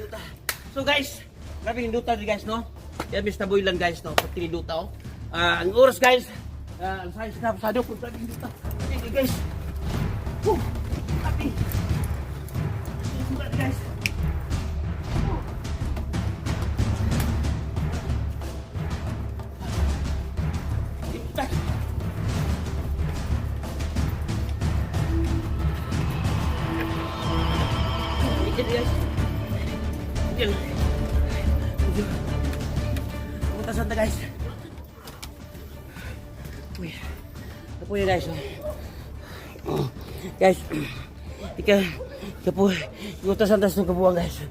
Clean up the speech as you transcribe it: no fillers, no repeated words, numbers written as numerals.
Nindota. So guys, grabe nindota di guys, no? Kaya Mr. Boy lang guys, no? Pati nindota, oh. Ah, ang oras guys, ang size na pasado ko, grabe nindota. Okay guys. Woo! Grabe. Nindota guys. Woo! Nindota. Dikit guys. Dikit. Medyo. Pumunta saan guys. Uy. Ito yun guys. Oh. Guys. Ika. Ika po. Ikuta saan tas ng kabuang guys.